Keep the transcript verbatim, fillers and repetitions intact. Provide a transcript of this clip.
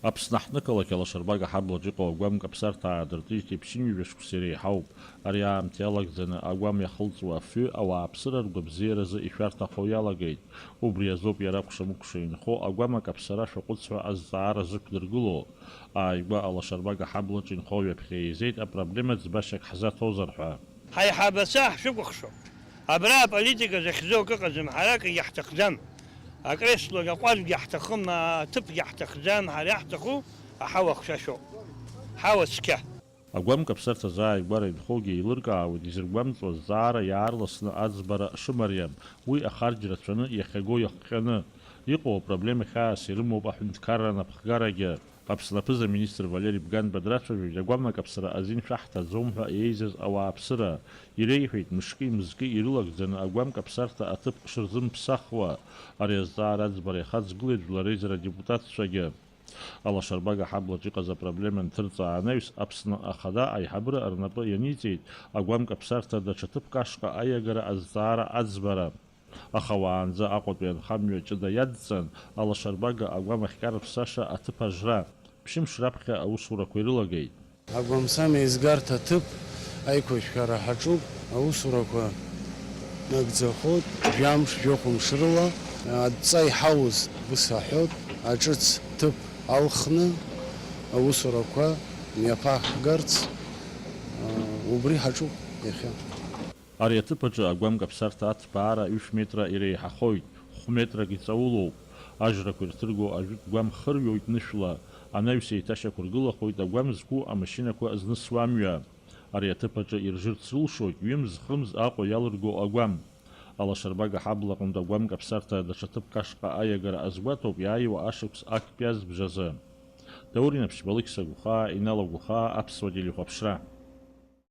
Аԥсны аҳҭнықалақь Алашарбага аҳаблаҿ иҟоу агәам каԥсарҭа аадыртижьҭеи ԥшьынҩажәа шықәса иреиҳауп. Ари аамҭа иалагӡаны агәам иахылҵуа афҩы ауааԥсыра ргәабзиаразы ишәарҭахо иалагеит. Убри азоуп иара акәша-мыкәша инхо агәам акаԥсара шәаҟәыҵ ҳәа азҵаара зықәдыргыло. Ааигәа Алашарбага аҳаблаҿ инхо ҩаԥхьа еизеит апроблема ӡбашьак ҳзаҭозар ҳәа. Ҳаиҳабацәа ҳшәыкәыхшоуп. Абра аполитика захьӡу акы ыҟаӡам, ҳара акгьы ҳҭахӡам. Акреслогьы аҟәазгьы ҳҭахым, аҭыԥгьы ҳҭахӡам, ҳара иаҳҭаху аҳауа хшәашәоуп. Ҳауа цқьа. Агәам каԥсарҭа азааигәара инхогьы еилыркаауеит изыргәамҵуа азҵаара иаарласны аӡбара шымариам, уи ахарџь рацәаны иахьаго иахҟьаны. Иҟоу апроблема хьаас ирымоуп аҳәынҭқарра анапхгарагьы. Аԥсны аԥыза-министр Валери Бганба драцәажәоит агәам акаԥсара азин шәаҳҭаӡом ҳәа еизаз ауааԥсыра. Иреиҳәеит, мышки-мызки ирылагӡаны агәам каԥсарҭа аҭыԥ шырзымԥсахуа. Ари азҵаара аӡбара иахаҵгылеит Жәлар Реизара адепутатцәагьы. Алашарбага аҳаблаҿ иҟаз апроблема нҭырҵаа анаҩс, Аԥсны Ахада аиҳабыра рнапы ианиҵеит агәам каԥсарҭа даҽа ҭыԥк ашҟа аиагара азҵаара аӡбара. Аха уаанӡа Аҟәатәи анхамҩа ҷыда иадҵан, Алашарбага агәам ахькарԥсаша аҭыԥ ажра. Ԥшьымш раԥхьа аусурақәа ирылагеит. Агәамсам еизгарҭа аҭыԥ аиқәышәҳәара ҳаҿуп, аусурақәа нагӡахоит, жәамш, жәохәымш рыла. Адҵа иҳауз, ус аҳәот, аҿыц ҭыԥ алхны аусурақәа мҩаԥаҳгарц, убри ҳаҿуп иахьа. Ари аҭыԥ аҿы агәам каԥсарҭа аҭбаара ҩышә метра иреиҳахоит, хә-метрак иҵаулоуп. Ажрақәа ирҭырго ажәытә гәам хырҩоит нышәла, анаҩс еиҭашьақәыргылахоит агәам зқәу амашьынақәа знысуа амҩа. Ари аҭыԥ аҿы иржырц рылшоит ҩымз-хымз Аҟәа иалырго агәам. Алашарбага аҳабла аҟынтә агәам каԥсарҭа даҽа ҭыԥк ашҟа аиагара азгәаҭоуп иааиуа ашықәс актәи азбжазы. Даур Инаԥшьба, Алықьса Гәхаа, Инал Агәхаа, Аԥсуа телехәаԥшра.